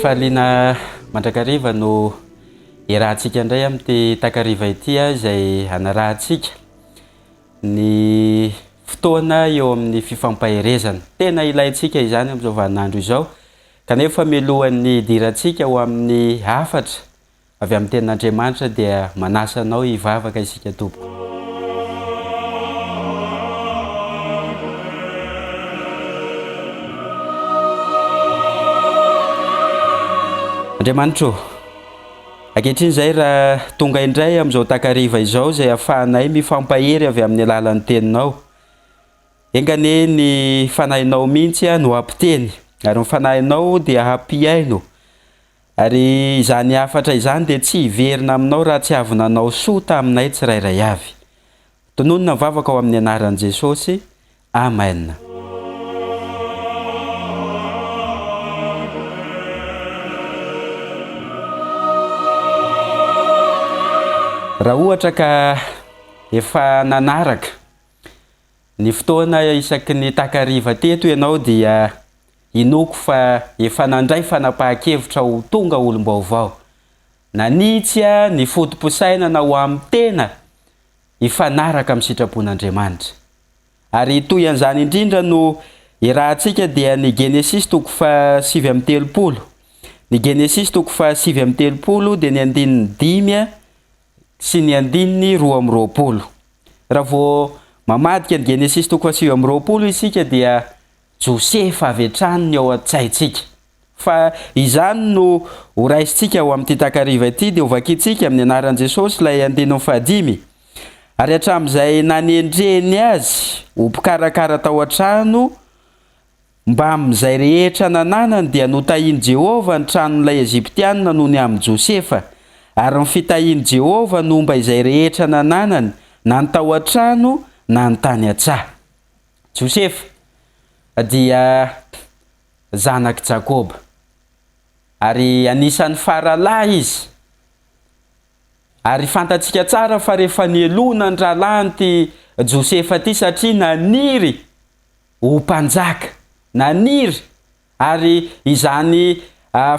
Fifaliana mandrakariva no iarahantsika indray amin'ity takariva ity izay hanarahantsika ny fotoana eo amin'ny fifampaherezana. Tena ilaintsika izany amin'izao vaninandro izao. Kanefa mialohan'ny hidirantsika ho amin'ny hafatra avy amin'ny tenin'Andriamanitra dia manasa anao hivavaka isika tompoko. Andriamanitro ô, ankehitriny izay raha tonga indray amin'izao takariva izao izay ahafahanay mifampahery avy amin'ny alalan'ny teninao. Enga anie ny fanahinao mihitsy no hampiteny, ary ny fanahinao dia hampihaino Ary izany hafatra izany dia tsy hiverina aminao raha tsy avy nanao soa taminay tsirairay avy. Tononina ny vavaka ao amin'ny anaran'i Jesosy. Amen. Raha ohatra ka efa nanaraka ny fotoana isaky ny takariva teto ianao dia Inoako fa efa nandray fanapahan-kevitra ho tonga olom-baovao. Nanitsy ny foto-pisainana ho amin'ny tena hifanaraka amin'ny sitrapon'Andriamanitra. Ary toy an'izany indrindra no iarahantsika dia ny Genesisy toko faha 39. Ny Genesisy toko faha 39 dia ny andininy 5 sy ny andininy 22. Raha vao mamadika ny Genesisy toko faha 29 isika dia Josefa avy hatrany ny ao an-tsaintsika. Fa izany no ho raisintsika ho amin'ity takariva ity, dia hovakintsika amin'ny anaran'i Jesosy ilay andininy fahadimy. Ary hatramin'izay nanendreny azy ho mpikarakara tao an-trano mbamin'izay rehetra nananany dia notahian'i Jehovah ny tranon'ilay Egyptiana noho ny amin'i Josefa. Ary ny fitahian'i Jehovah nomba izay rehetra nananany, na ny tao an-trano na ny tany an-tsaha. Josefa dia zanak'i Jakoba, ary anisan'ny faralahy izy. Ary fantatsika tsara fa rehefa nielona ny rahalahiny ity Josefa ity satria naniry ho mpanjaka, naniry Ary izany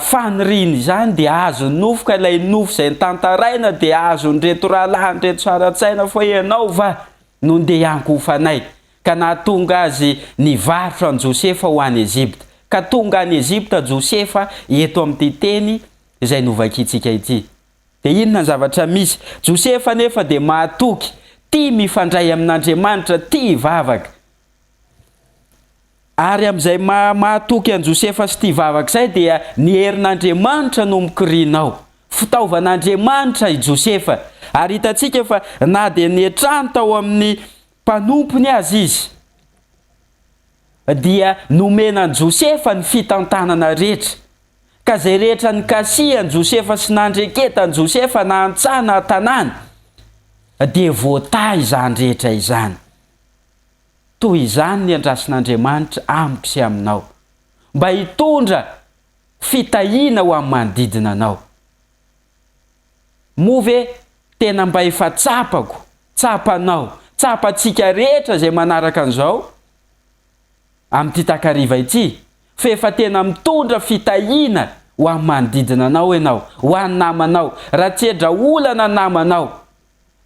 faniriana izany dia azon'ny nofo ka ilay nofo izay notantaraina dia azon'ireto rahalahiny ireto sary an-tsaina fa ianao va no ndeha hiankohofanay? Ka nahatonga azy nivarotra an'i Josefa ho any Egypta. Ka tonga any Egypta Josefa eto amin'ity teny izay novakintsika ity. Dia inona ny zavatra misy? Josefa anefa dia mahatoky, tia mifandray amin'Andriamanitra, tia hivavaka. Ary amin'izay maha mahatoky an'i Josefa sy tia vavaka izay dia ny herin'Andriamanitra no mikoriana ao. Fitaovan'Andriamanitra i Josefa. Ary hitantsika fa na dia niantrano tao amin'ny mpanompony aza izy dia nomena an'i Josefa ny fitantanana rehetra. Ka izay rehetra nikasihan'i Josefa sy nandreketan'i Josefa na an-tsaha na an-tanàna dia voatahy izany rehetra izany. Toy izany ny andrasan'Andriamanitra amiko sy aminao, mba hitondra fitahiana ho amin'ny manodidina anao. Moa ve tena mba efa tsapako, tsapanao, tsapantsika rehetra izay manaraka an'izao amin'ity takariva ity, fa efa tena mitondra fitahiana ho amin'ny manodidina anao ianao, ho an'ny namanao, raha tsy edra olana ny namanao,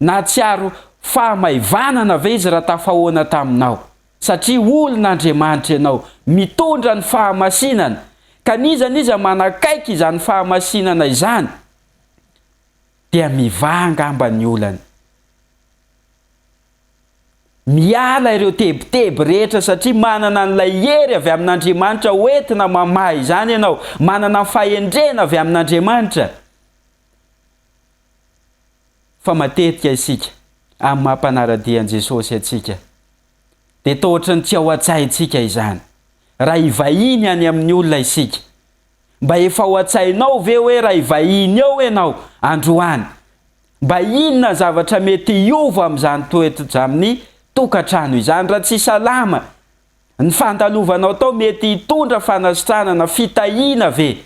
Nahatsiaro fahamaivanana ve izy raha tafahoana taminao? Satria olon'Andriamanitra ianao, mitondra ny fahamasinana, ka n'iza n'iza manakaiky izany fahamasinana izany dia mivaha angamba ny olany. Miala ireo tebiteby rehetra satria manana an'ilay hery avy amin'Andriamanitra hoentina mamaha izany ianao, manana ny fahendrena avy amin'Andriamanitra. Fa matetika isika, amin'ny maha mpanara-dia an'i Jesosy antsika, dia toa ohatran'ny tsy ao an-tsaintsika izany. Raha hivahiny any amin'ny olona isika, mba efa ao an-tsainao ve hoe raha hivahiny eo ianao androany, mba inona ny zavatra mety hiova amin'izany toetra amin'ny tokantrano izany? Raha tsy salama ny fandalovanao tao, mety hitondra fanasitranana, fitahiana ve?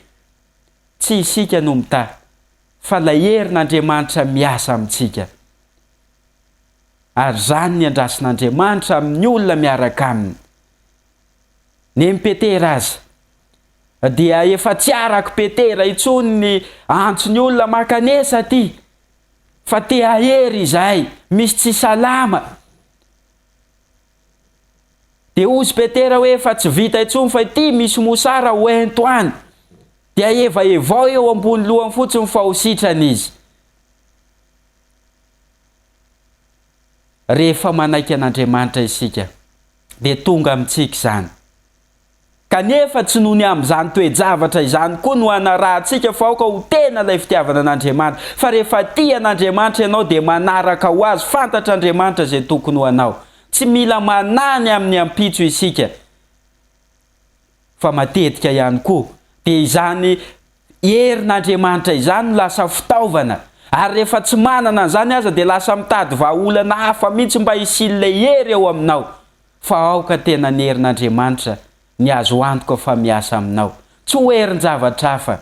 Tsy isika no mitahy, fa ilay herin'Andriamanitra miasa amintsika. Ary izany ny andrasin'Andriamanitra amin'ny olona miaraka aminy. Nen'i Petera aza. Dia efa tsy arak'i Petera intsony ny antson'ny olona mankanesa aty fa te hahery izahay, misy tsy salama. Dia hozy Petera hoe efa tsy vita intsony fa ity misy mosara ho ento any. Dia evaevao eo ambony lohany fotsiny fa ho sitrana izy. Rehefa manaiky an'Andriamanitra isika dia tonga amintsika izany. Kanefa tsy noho ny amin'izany toe-javatra izany koa no hanarahantsika fa aoka ho tena ilay fitiavana an'Andriamanitra. Fa rehefa tia an'Andriamanitra ianao dia manaraka ho azy, fantatr'Andriamanitra izay tokony ho anao. Tsy mila manahy ny amin'ny ampitso isika. Fa matetika ihany koa dia izany herin'Andriamanitra izany no lasa fitaovana. Ary rehefa tsy manana an'izany aza dia lasa mitady vahaolana hafa mihitsy mba hisian'ilay hery eo aminao. Fa aoka tena ny herin'Andriamanitra ny azo antoka fa miasa aminao. Tsy ho herin-javatra hafa,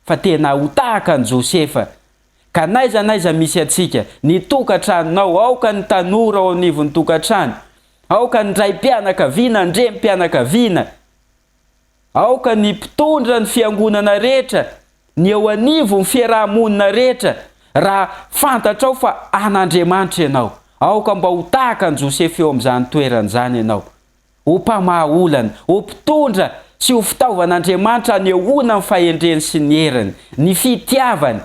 fa tena ho tahaka an'i Josefa. Ka n'aiza n'aiza misy antsika, ny tokantranonao, aoka ny tanora ao anivon'ny tokantrano, aoka ny raim-pianakaviana, ny renim-pianakaviana, Aoka ny mpitondra ny fiangonana rehetra, ny eo anivon'ny fiaraha-monina rehetra, raha fantatrao fa an'Andriamanitra ianao, aoka mba ho tahaka an'i Josefa eo amin'izany toerana izany ianao, ho mpamaha olana, ho mpitondra sy ho fitaovan'Andriamanitra hanehoana ny fahendreny sy ny heriny, ny fitiavany,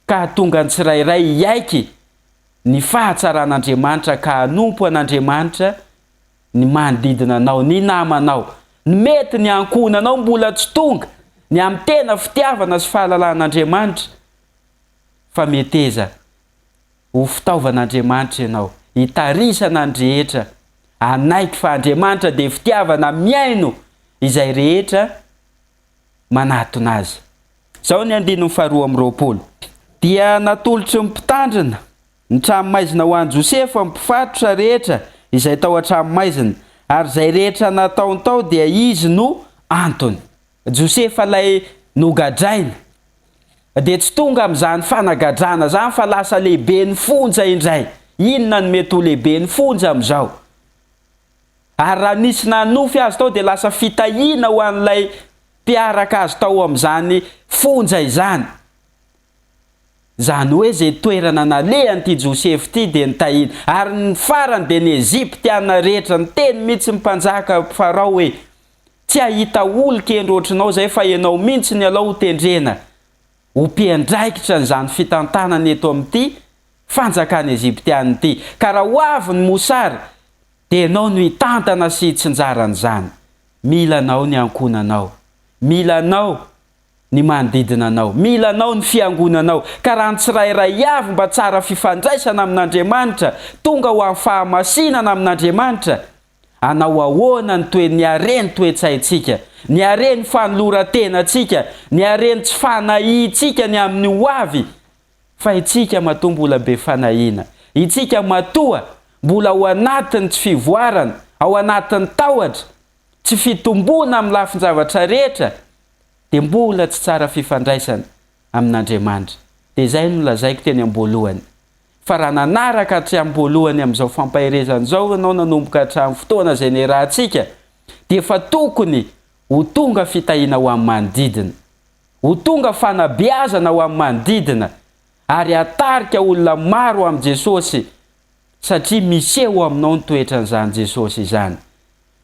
ka hahatonga ny tsirairay hiaiky ny fahatsaran'Andriamanitra ka hanompo an'Andriamanitra ny manodidina anao, ny namanao, ny mety ny ankohonanao mbola tsy tonga ny amin'ny tena fitiavana sy fahalalan'Andriamanitra fa meteza ho fitaovan'Andriamanitra ianao hitarisana ny rehetra hanaiky fa Andriamanitra dia fitiavana mihaino izay rehetra manatona azy. Izao ny andininy faharoa amby 20. Dia natolotry ny mpitandrina Ny tranomaizina ho an'i Josefa, ny mpifatotra rehetra izay tao an-tranomaizina, ary izay rehetra nataony tao dia izy no antony. Josefa ilay nogadraina dia tsy tonga amin'izany fanagadrana izany fa lasa lehiben'ny fonja indray. Inona no mety ho lehiben'ny fonja amin'izao? Ary raha nisy nanofy azy tao dia lasa fitahiana ho an'ilay mpiaraka azy tao amin'izany fonja izany. Izany hoe izay toerana nalehan'ity Josefa ity dia nitahina. Ary ny farany dia ny Egyptiana rehetra niteny mihitsy ny mpanjaka Farao hoe, Tsy hahita olon-kendry ohatrinao izay fa ianao mihitsy ny alao ho tendrena ho mpiandraikitra an'izany fitantanana eto amin'ity fanjakana Egyptiana ity. Ka raha ho avy ny mosary dia ianao no hitantana sy hitsinjara an'izany. Mila anao ny ankohonanao. Mila anao ny manodidina anao. Mila anao ny fiangonanao. Ka raha ny tsirairay avy mba tsara fifandraisana amin'Andriamanitra, tonga ho amin'ny fahamasinana amin'Andriamanitra, hanao ahoana ny toe ny haren'ny toe-tsaintsika, ny haren'ny fanoloran-tenantsika, ny haren'ny tsy fanahiantsika ny amin'ny ho avy? Fa itsika matoa mbola be fanahiana, itsika matoa mbola ao anatin'ny tsy fivoarana, ao anatin'ny tahotra, tsy fitomboana amin'ny lafin-javatra rehetra, dia mbola tsy tsara fifandraisana amin'Andriamanitra. Dia izay no lazaiko teny am-boalohany. Fa raha nanaraka hatry am-boalohany amin'izao fampaherezana izao ianao nanomboka hatramin'ny fotoana izay niarahantsika, dia efa tokony ho tonga fitahiana ho an'ny manodidina, ho tonga fanabeazana ho an'ny manodidina, ary hatarika olona maro amin'i Jesosy, satria miseho aminao ny toetran'izany Jesosy izany.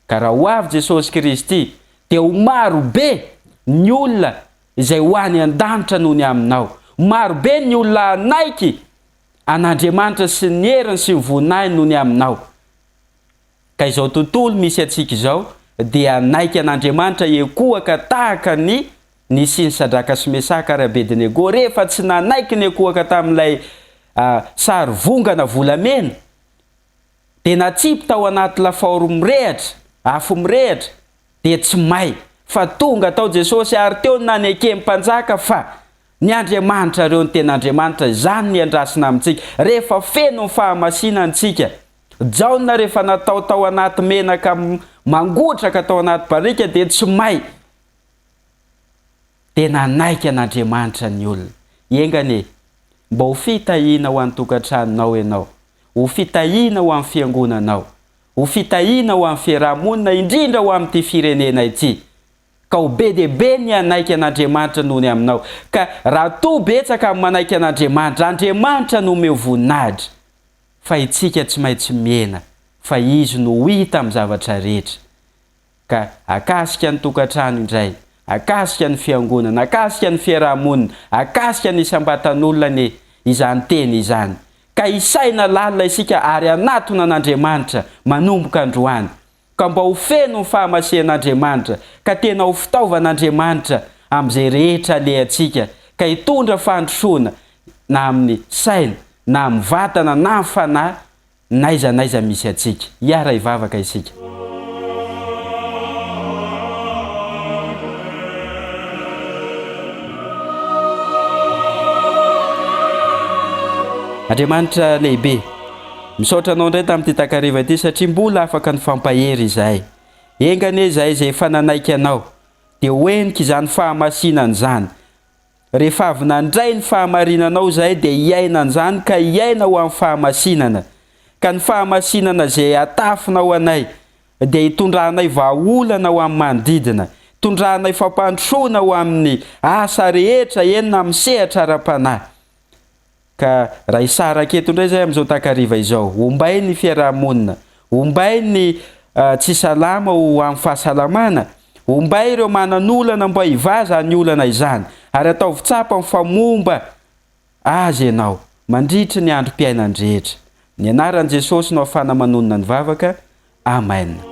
Ka raha ho avy Jesosy Kristy dia ho maro be ny olona izay ho any an-danitra noho ny aminao. Maro be ny olona hanaiky an'Andriamanitra sy ny heriny sy ny voninahiny noho ny aminao. Ka izao tontolo misy antsika izao dia hanaiky an'Andriamanitra hiekohaka tahaka ny nisian'i Sadraka sy Mesaka ary Abednego rehefa tsy nanaiky niekohaka tamin'ilay sary vongana volamena. Dia natsipy tao anaty lafaoro mirehatra, afo mirehatra, dia tsy may, fa tonga tao Jesosy ary teo no naneken'ny mpanjaka fa ny Andriamanitrareo no tena Andriamanitra, izany no iandrasina amintsika, rehefa feno ny fahamasinana isika. Jaona rehefa natao tao anaty menaka mangotraka tao anaty barika dia tsy may. Dia nanaiky an'Andriamanitra ny olona. Enga anie, mba ho fitahiana ho an'ny tokantranonao ianao, ho fitahiana ho an'ny fiangonanao, ho fitahiana ho an'ny fiaraha-monina, indrindra ho amin'ity firenena ity. Ka ho be dia be ny hanaiky an'Andriamanitra noho ny aminao. Ka raha toa betsaka ny manaiky an'Andriamanitra, Andriamanitra no omeo voninahitra. Fa itsika tsy maintsy mihena, fa Izy no ho hita amin'ny zavatra rehetra. Ka akasika ny tokantrano indray, akasika ny fiangonana, akasika ny fiaraha-monina, akasika ny isam-batan'olona anie izany teny izany. Ka hisaina lalina isika ary hanatona an'Andriamanitra manomboka androany. Ka mba ho feno ny fahamasian'Andriamanitra, ka tena ho fitaovan'Andriamanitra amin'izay rehetra alehantsika, ka hitondra fandrosoana na amin'ny saina, na amin'ny vatana, na amin'ny fanahy, n'aiza n'aiza misy antsika. Hiara-hivavaka isika. Andriamanitra lehibe, misaotra Anao indray tamin'ity takariva ity satria mbola afaka nifampahery izahay. Enga anie izahay izay efa nanaiky Anao dia ho henika izany fahamasinana izany Rehefa avy nandray ny fahamarinanao izahay dia hiaina an'izany ka hiaina ho amin'ny fahamasinana. Ka ny fahamasinana izay atafinao anay dia hitondranay vahaolana ho amin'ny manodidina, hitondranay fampandrosoana ho amin'ny asa rehetra eny na amin'ny sehatra ara-panahy. Ka raha hisaraka eto indray izahay amin'izao takariva izao, ombay ny fiaraha-monina, ombay ny tsy salama ho amin'ny fahasalamana, ombay ireo manan'olana mba hivaha izany olana izany, ary ataovy tsapany fa momba azy ianao mandritry ny androm-piainany rehetra. Ny anaran'i Jesosy no afahana manonona ny vavaka. Amen.